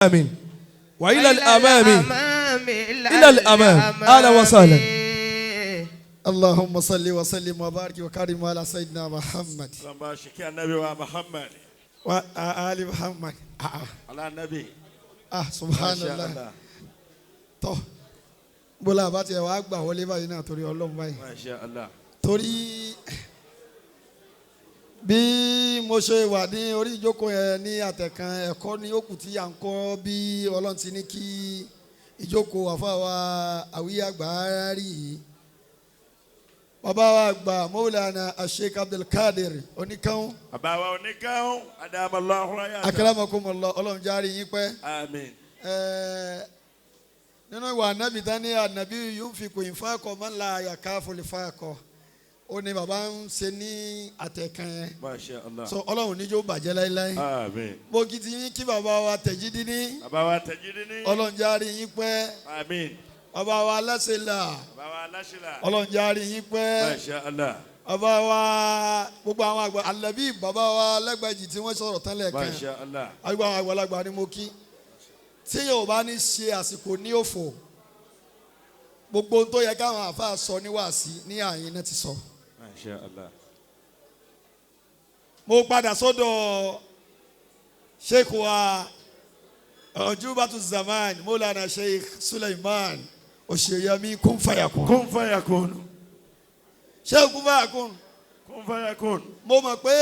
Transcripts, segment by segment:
آمين وإلى الأمام إلى الأمام أهلا وسهلا. اللهم صل وسلم وبارك وكرم على سيدنا محمد Lọ́nba ṣìkí anabi wa Muhammad. وآل محمد آه. Ala nabi. آه سبحان الله. Tọ́ bọ́lá àbá tiẹ̀ wàá gbà wọlé báyìí náà torí Ọlọ́run báyìí. Masha Allah. Torí bí mo ṣe wà ní orí ìjókòó yẹn ní àtẹ̀kan ẹ̀kọ́ ní òkú tí à ń kọ́ bí Ọlọ́run ti ní kí ìjókòó àfàwà àwíyá àgbà rí yìí. Bàbá wa àgbà Mawlana Sheikh Abdulkadir Oníkan. Bàbá wa oníkan adamallahu hayata. Akramakumullah, Ọlọ́run járe yín pẹ́. Àmín. Ẹ̀ẹ́, nínú ìwà ànábì tán ní ànábì yunfiqu infaqa man la yakhafu lifaqa, ó ní bàbá ń ṣe ní àtẹ̀kàn yẹn. Masha Allah. So Ọlọ́run níjó bàjẹ́ láéláé. Àmín. Mo kì í ti yín kí bàbá wa tẹ̀jídí ní. Bàbá wa tẹ̀jídí ní. Ọlọ́run járe yín pẹ́. Àmín. Bàbá wa aláṣẹlá. Bàbá wa aláṣẹlá. Ọlọ́run járe yín pẹ́. Masha Allah. Bàbá wa gbogbo àwọn àgbà alábí bàbá wa lẹ́gbẹ̀jì tí wọ́n sọ̀rọ̀ tán lẹ́ẹ̀kan. Masha Allah. Àgbà àwọn àgbàlagbà ni mo kí. Tí yóò bá ní ṣe àsìkò ní òfò, gbogbo ohun tó yẹ káwọn àáfàá sọ ní wàásí ní àyín náà ti sọ. Masha Allah. Mo padà sọ́dọ̀ sheikh wa Ọjúbàtú Zaman Mawlana Sheikh Suleiman Òṣèyẹmí Kúnfàyàkùn. Kun fayakun. Sheikh Kúnfàyàkùn. Kun fayakun. Mo mọ̀ pé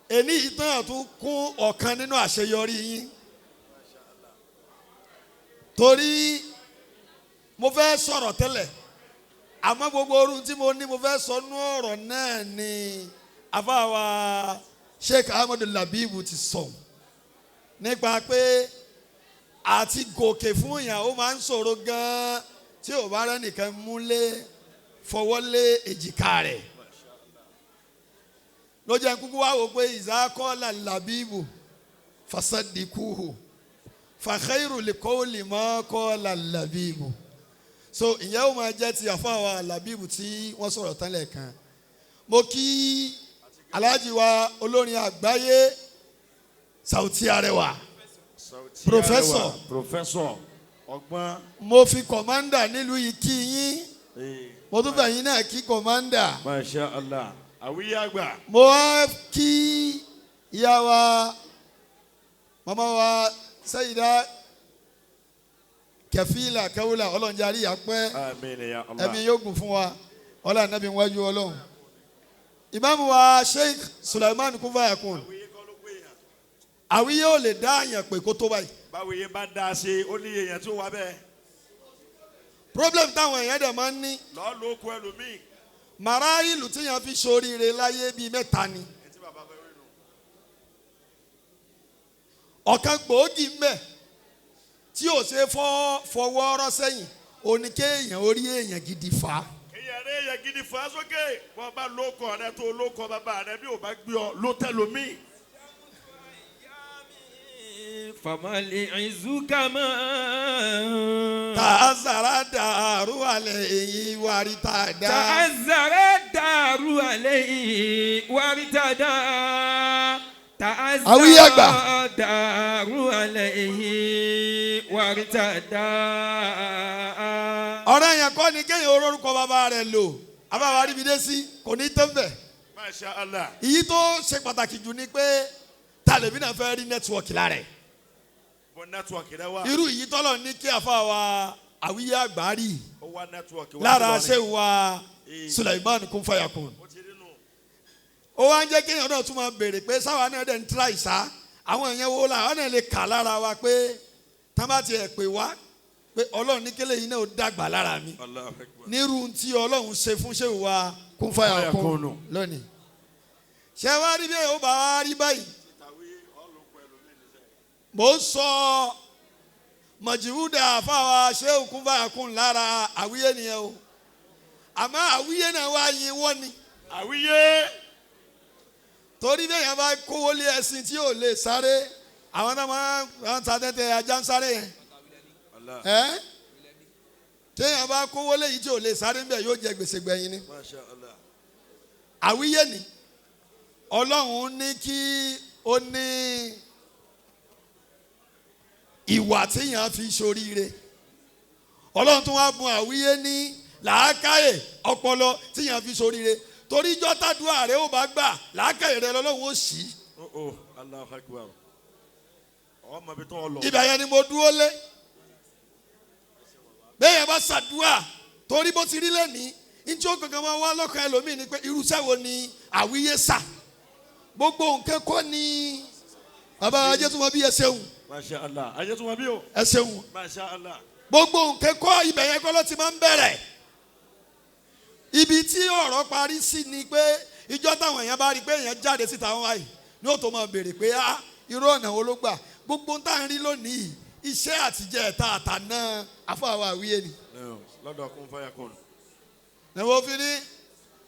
èní ìtàn àtún kún ọ̀kan nínú àṣeyọrí yín, torí mo fẹ́ sọ̀rọ̀ tẹ́lẹ̀, àmọ́ gbogbo orun tí mo ní mo fẹ́ sọ nú ọ̀rọ̀ náà ni àfàwà Sheikh Ahmadu Labibu ti sọ nípa pé àti gòkè fún yàn ó máa ń ṣòro gan-an tí ò bá rẹ́nìkan múlé fọwọ́ lé èjìká rẹ̀. Ló jẹ́ kúkú wá wò pé ìzákọ́lá Labibu fasadikuhu fàkẹ́rù lè kọ́ lè mọ́ kọ́lá Labibu. So ìyẹn ó máa jẹ́ ti àfàwà Labibu tí wọ́n sọ̀rọ̀ tán lẹ́ẹ̀kan. Mo kí aláàjì wa olórin àgbáyé Sauty Arẹwà. Professor. Professor. Ọgbọ́n. Mo fi commander nílùú yìí kí yín, mo tún fẹ́ yín náà kí commander. Masha Allah. Àwíyá àgbà. Mo wá kí ìyá wa, màmá wa Sayida Kẹfìlà Kẹwùlà, ọlọ́njẹ́ àríyá pẹ́. Àmín ya Allah. Ẹ̀mí yóò gùn fún wa, ọlá nàbí wájú Ọlọ́run. Ìmáàmù wa Sheikh Suleiman Kúnfàyàkùn, àwíyé ò lè dá àyàn pé kó tó báyìí. Báwo yẹn bá dáa ṣe ó ní èèyàn tó wà bẹ́ẹ̀. Problem táwọn èèyàn dẹ̀ máa ń ní. Lọ́ọ́ ló kó ẹlòmíì. Màrá ìlú tíyàn fi ṣoríire láyé bíi mẹ́ta ni. Etí bàbá fẹ́ wí nù. Ọ̀kan gbòógì ń bẹ tí ò ṣe fọwọ́ ọ̀rọ̀ sẹ́yìn, òní kéèyàn orí èèyàn gidi fà á. Èèyàn rẹ̀ èèyàn gidi fà á sókè. Wọ́n bá lóko rẹ tó lóko bàbá rẹ bí ò bá gbé ọ ló tẹ́ lómi. فما العز كما Tàzàrà dàrú alẹ́ èyí wárí tá a dá. تعذر الدار عليه وارتدى. تعذر Àwíyé àgbà. الدار عليه وارتدى. Ọ̀rẹ́ yẹn kọ́ ni kéèyàn orórúkọ bàbá rẹ̀ lò àbáwá ríbi dé sí kò ní tán bẹ̀. Masha Allah. Èyí tó ṣe pàtàkì jù ni pé tàlẹ́bí náà fẹ́ rí network lára ẹ̀. Bọ́ network rẹ wá. Irú èyí tọ́lọ̀ ní kí àfàwà àwíyé àgbà rí Ó wá network wá. lára sí ṣé lọ́rin. wa Suleiman Kúnfàyàkùn. Ó ti rí nù. Ó wá ń jẹ́ kéèyàn náà tún máa béèrè pé sáwa náà dẹ̀ ń tíra ìsá àwọn èèyàn wo làwọn náà lè kà lára wa pé tá bá tiẹ̀ pè wá pé Ọlọ́run ní kélé yìí náà ó dàgbà lára mi. Allahu Akbar. Nírú tí Ọlọ́run ṣe fún ṣé wa Kúnfàyàkùn lónìí. Ṣé wá rí bí ó bá wá rí báyìí, mò ń sọ mọ̀jìwúdà fáwa ṣé Kúnfàyàkùn lára àwíyé nìyẹn o, àmọ́ àwíyé náà wá yin wọ́n ni. Àwíyé. Torí bẹ́ẹ̀ yẹn bá kówó lé ẹṣin tí ò lè sáré, àwọn náà máa ń ta tẹ́tẹ́ ajá ń sáré yẹn. Allah. Ẹ́ téèyàn bá kówó lé yìí tí ò lè sáré ńbẹ̀ yóò jẹ gbèsè gbẹ̀yìn ni. Masha Allah. Àwíyé ni Ọlọ́run ní kí ó ní. ìwà téèyàn fi ṣoríire. Ọlọ́run tún wá bùn àwíyé ní làákàyè ọpọlọ téèyàn fi ṣoríire. Torí ijọ́ tàdúrà rẹ ó bá gbà làákàyè rẹ lọ́lọ́run ó ṣí. Oh, Allahu Akbar. Ọmọ ibi tó lọ. Ibẹ̀ yẹn ni mo dúró lé. Bẹ́ẹ̀ yẹn bá ṣàdúrà torí bó ti rí lẹ́nìí, ntí ó kankan máa wá lọ́kàn ẹlòmíì ni pé irúṣẹ́ wo ni àwíyé sà. Gbogbo nǹkan kọ́ ni bàbá Ajétúmọ̀ bí ẹ ṣeun. Masha Allah. Ajétúmọ̀ bí o. Ẹ ṣeun. Masha Allah. Gbogbo nǹkan kọ́ ibẹ̀ yẹn kọ́ ló ti máa ń bẹ̀rẹ̀. Ibi tí ọ̀rọ̀ parí sí ni pé ìjọ́ táwọn èèyàn bá rí pé èèyàn jáde síta wọn báyìí ni ó tó máa béèrè pé á irú ọ̀nà wo ló gbà. Gbogbo tá à ń rí lónìí iṣẹ́ àtijọ́ ẹ̀ta àtàná àfọwọ́ àwíyé ni. Lọ́dọ̀ kún fáyà kún. Ní wọ́n fi ní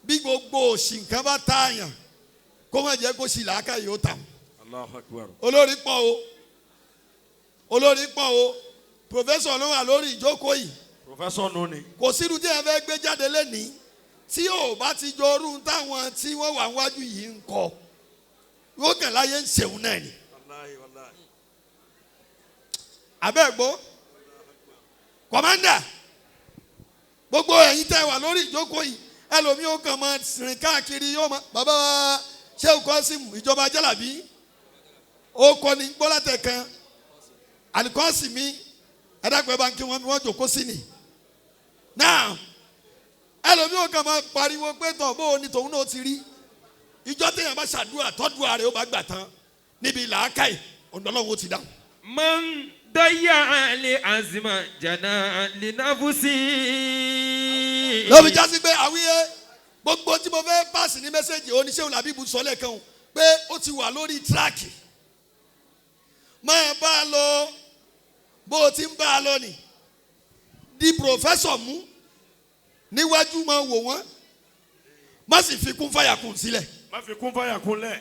bí gbogbo òṣì nǹkan bá tààyàn kó má jẹ́ kó sì làákàyè ó tà. Allahu Akbar. Olórí pọ̀ o, olórí pọ̀ o, pòfẹ́sọ̀ ló wà lórí ìjókòó yìí. Pòfẹ́sọ̀ nù ni. Kò sírú tí ẹ fẹ́ gbé jáde lẹ́nìí tí ò bá ti jọ orú táwọn tí wọ́n wà níwájú yìí ń kọ. Yóò kàn láyé ń ṣeun náà ni. Wàláhì wàláhì. Abẹ́ gbọ́ kọ́mándà gbogbo ẹ̀yin tẹ́ wà lórí ìjókòó yìí ẹlòmíì ó kàn máa rìn káàkiri yóò máa bàbá wa Shehu Qasim ìjọba Jálàbí ó kọ́ ni gbọ́látẹ̀ kan alikọ́sì mi ẹ̀dàpẹ̀ bá ń kí wọ́n wọ́n jòkó sí ni. Náà ẹlòmíì ó kàn máa pariwo pé tọ̀ bó o ní tòun náà ti rí ìjọ téèyàn bá ṣàdúrà tọ́dúrà rẹ̀ ó bá gbà tán níbi làákàyè ọ̀dọ́lọ́wọ́ ti dáhùn. Man daya li azima jana li nafusi. Lọ́bi jásí pé àwíyé gbogbo tí mo fẹ́ pàṣẹ ní mẹ́sẹ̀gì oníṣẹ́ làbíbu sọ lẹ́ẹ̀kan pé ó ti wà lórí tíráàkì máa bá a lọ bó o ti ń bá a lọ nì di pòfẹ́sọ̀ mú níwájú máa wò wọ́n má sì fi kún fàyà kún sílẹ̀. Má fi kún fàyà kún lẹ̀.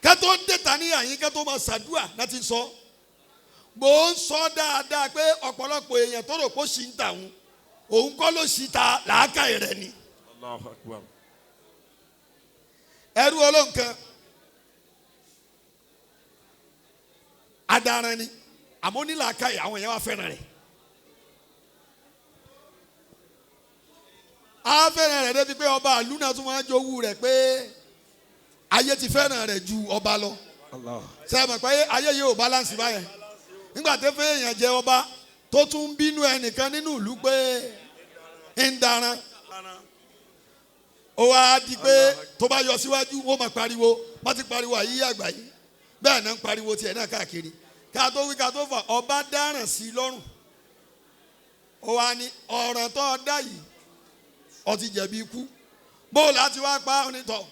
Kátó ń dèta ní àyín kátó máa ṣàdúà láti sọ bó ń sọ dáadáa pé ọ̀pọ̀lọpọ̀ èèyàn tó rò pé ó ṣì ń tà òun òun kọ́ ló ṣì ta làákàyè rẹ̀ ni. Allahu Akbar. Ẹrú ọlọ́nkan adaran ni àmọ́ ní làákàyè àwọn èèyàn wá fẹ́ràn rẹ̀. Á fẹ́ràn rẹ̀ débi pé ọba àlú náà tún máa ń jowú rẹ̀ pé ayé ti fẹ́ràn rẹ̀ ju ọba lọ. Ṣé ẹ mọ̀ pé ayé yìí ò balance báyẹn? Nígbà tó fẹ́ èèyàn jẹ ọba tó tún ń bínú ẹnìkan nínú ìlú pé ń daran. Ó wá di pé tó bá yọ síwájú wọ́n máa pariwo, wọ́n ti pariwo àyíyá àgbà yìí. Bẹ́ẹ̀ náà ń pariwo tiẹ̀ náà káàkiri. Ká tó wí ká tó fà ọba dáràn sí i lọ́rùn. Ó wá ní ọ̀ràn tó dá yìí ó ti jẹ̀bi ikú. Bó láti wá pa onítọ̀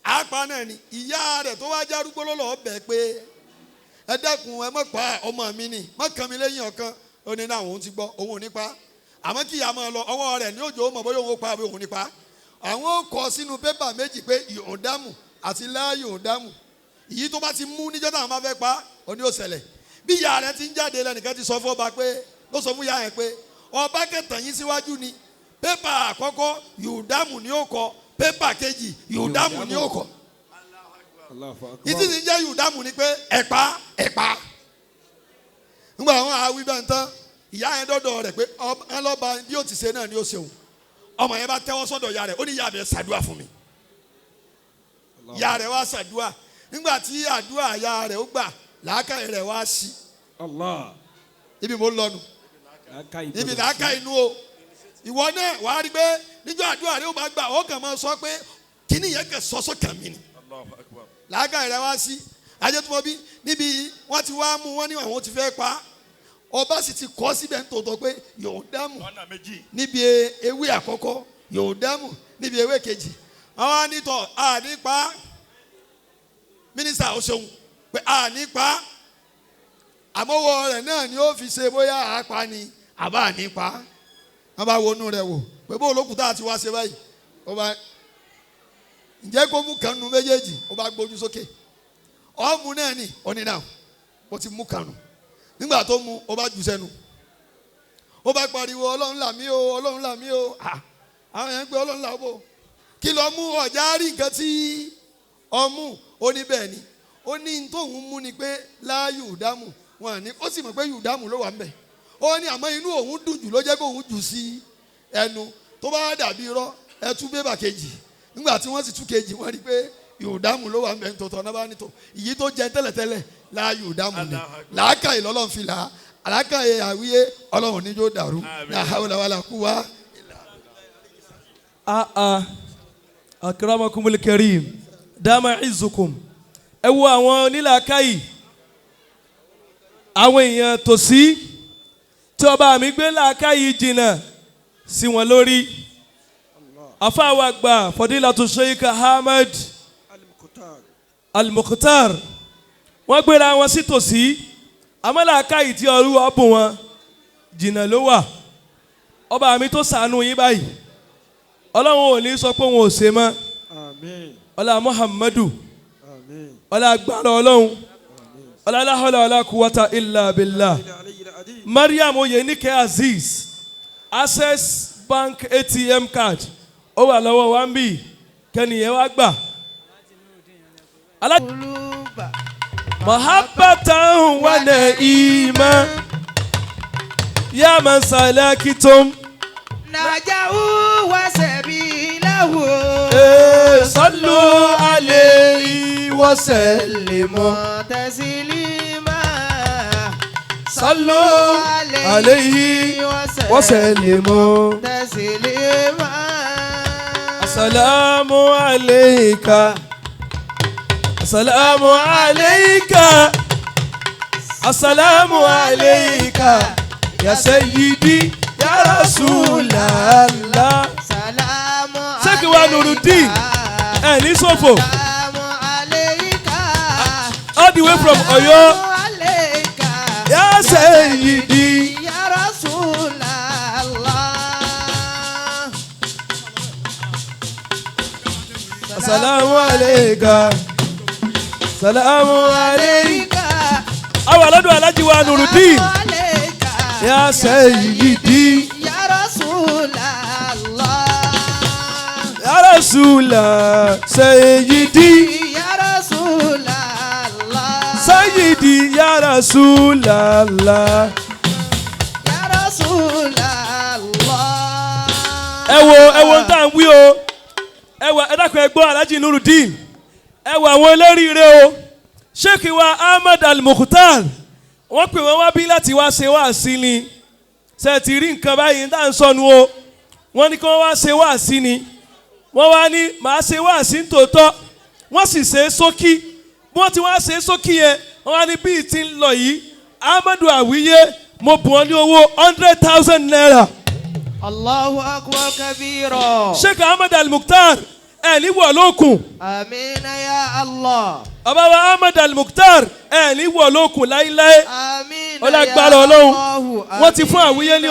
àpá náà ni ìyá rẹ̀ tó wá járúgbó lọ́lọ́ bẹ̀ pé ẹ dẹ́kun ẹ má pa ọmọ mi ni má kàn mí lẹ́yìn ọ̀kan. Ó ní náà òun ti gbọ́ òun ò ní pa àmọ́ kí ìyá máa lọ ọwọ́ rẹ̀ ní òjò mọ̀ bóyá òun ó pa àbí òun ò ní pa. Àwọn ó kọ sínú pépà méjì pé yòǹdámù àti láyòǹdámù èyí tó bá ti mú níjọ́ táwọn bá fẹ́ pa ó ní ó ṣẹlẹ̀. Bí ìyá rẹ̀ ti ń jáde lẹ́nìkan ti sọ fún ọba pé ló sọ fún ìyá yẹn pé ọba kẹtàn yín síwájú ni pépà àkọ́kọ́ yòǹdámù ni ó kọ pépà kejì yòǹdámù ni ó kọ. Ìdí ni jẹ́ yòǹdámù ni pé ẹ̀pá ẹ̀pá. Nígbà wọn àwí bẹ́ẹ̀ tán ìyá yẹn dọ́dọ̀ rẹ̀ pé ọlọ́ba bí ó ti ṣe náà ni ó ṣeun. Ọmọ yẹn bá tẹ́wọ́ sọ́dọ̀ ìyá rẹ̀ ó ní ìyá rẹ̀ ṣàdúrà fún mi. Ìyá rẹ̀ wá ṣàdúrà. Nígbà tí àdúrà ìyá rẹ̀ ó gbà làákàyè rẹ̀ wá sí. Ibi mo ń lọ nù. Ibi làákàyè inú o. Ìwọ náà wàá rí pé níjọ́ àdúrà rẹ̀ ó bá gbà ó kàn máa sọ pé kíní yẹn kàn sọ sọ́kàn mi ni. Làákàyè rẹ̀ wá sí. Ajẹ́túmọ̀bí níbi wọ́n ti wá mú wọn ní àwọn ti fẹ́ pa. Ọba sì ti kọ́ síbẹ̀ nítòótọ́ pé yòǹdámù níbi ewé àkọ́kọ́ yòǹdámù níbi ewé kejì. Àwọn anìtọ̀ ànípa mínísítà ó ṣeun pé ànípa àmọ́wọ́ rẹ̀ náà ni ó fi ṣe bóyá àápa ni àbá ànípa. Wọ́n bá wọnú rẹ̀ wò pé bó olókùúta àti wá ṣe báyìí. Ó bá ǹjẹ́ kó mú kanu méjèèjì ó bá gbójú sókè. Ọ̀mù náà ni onínà ó ti mú kanu. Nígbà tó mu ó bá jù sẹ́nu. Ó bá pariwo Ọlọ́run là mí o Ọlọ́run là mí o. Àwọn yẹn ń pè Ọlọ́run là ó bò. Kí lọ mú ọ̀já rí nǹkan tí ọmú ó ní bẹ́ẹ̀ ni. Ó ní tóun mú ni pé láàyò dámù Wọn ní ó sì mọ̀ pé yùdámù ló wà ń bẹ̀. Ó ní àmọ́ inú òun dùn jù ló jẹ́ kó òun jù sí ẹnu. Tó bá dàbí irọ́, ẹ tú bébà kejì. Nígbà tí wọ́n sì tú kejì, wọ́n rí pé yùdámù ló wà ń bẹ̀. Nítòótọ́ náà bá nítò ìyí tó jẹ tẹ́lẹ̀tẹ́lẹ̀ la yùdámù ni. Làákàyè lọ́lọ́run fi là á, làákàyè àwíyé Ọlọ́run ní yóò dàrú. La hawla wala quwwa. Aa, akramakumul karim, dama izukum. Ẹ wo àwọn onílàákàyè, àwọn èèyàn tòsí tí ọba mi gbé làákàyè jìnnà sí wọn lórí. Afáwa gbà Fadilatu Sheikh Ahmed Al-Mukhtar, wọ́n gbéra wọn sí tòsí, àmọ́ làákàyè tí Olúwa bùn wọn jìnnà ló wà. Ọba mi tó ṣàánú yín báyìí, Ọlọ́run ò ní sọ pé òun ò ṣe mọ́. Àmín. Ọlá Muhammadu. Àmín. Ọlá agbára Ọlọ́run, ọlá la hawla wala quwwata illa billah. Mariam Oyenike Azeez, Access Bank ATM card ó wà lọ́wọ́ wa ń bì, kẹ́niyẹn wá gbà. Mahabbatan wa na'ima ya man salakitum. Najahu wa sabilahu. Sallu alayhi wa sallimu. Taslima. Sallu alayhi wa sallimu. Taslima. Assalamu alayka. Assalamu alayka. Assalamu alayka. Ya sayyidi ya Rasulallah. Salamu Sheikh wa Nuruddin, ẹ ní sọ́fò. Salamu alayka. All the way from Ọ̀yọ́. Salamu alayka. Ya sayyidi. Ya Rasulallah. Assalamu alayka. Assalamu alayka. Àwọn aládùn Alhaji wa Nuruddin. Salamu alayka. Ya sayyidi. Ya Rasulallah. Ya Rasulallah. Sayyidi. Ya Rasulallah. Sayyidi ya Rasulallah. Ya Rasulallah. Ẹ wo, ẹ wo tá à ń wí o. Ẹ wà, ẹ dákun, ẹ gbọ́ Alhaji Nuruddin. Ẹ wà àwọn eléríire o. Sheikh wa Ahmed Al-Mukhtar, wọ́n pè wọ́n wá bí láti wá ṣe wáàsí ni. Ṣe ti rí nǹkan báyìí tá à ń sọnù o? Wọ́n ní kí wọ́n wá ṣe wáàsí ni. Wọ́n wá ní màá ṣe wáàsí nítòótọ́. Wọ́n sì ṣe é sókí. Bí wọ́n ti wá ṣe é sókí yẹn, wọ́n wá ní bíi ti ń lọ yìí, Ahmadu Awiye, mo bùn ọ́ ní owó ₦100,000. Allahu akbar kabira. Sheikh Ahmed Al-Mukhtar, ẹ̀ ní wọ̀ lókun. Amina ya Allah. Bàbá wa Ahmed Al-Mukhtar, ẹ̀ ní wọ̀ lókun láíláí. Amina ya Ọlágbára Ọlọ́run, Allahu. wọ́n ti fún Àwíyé ní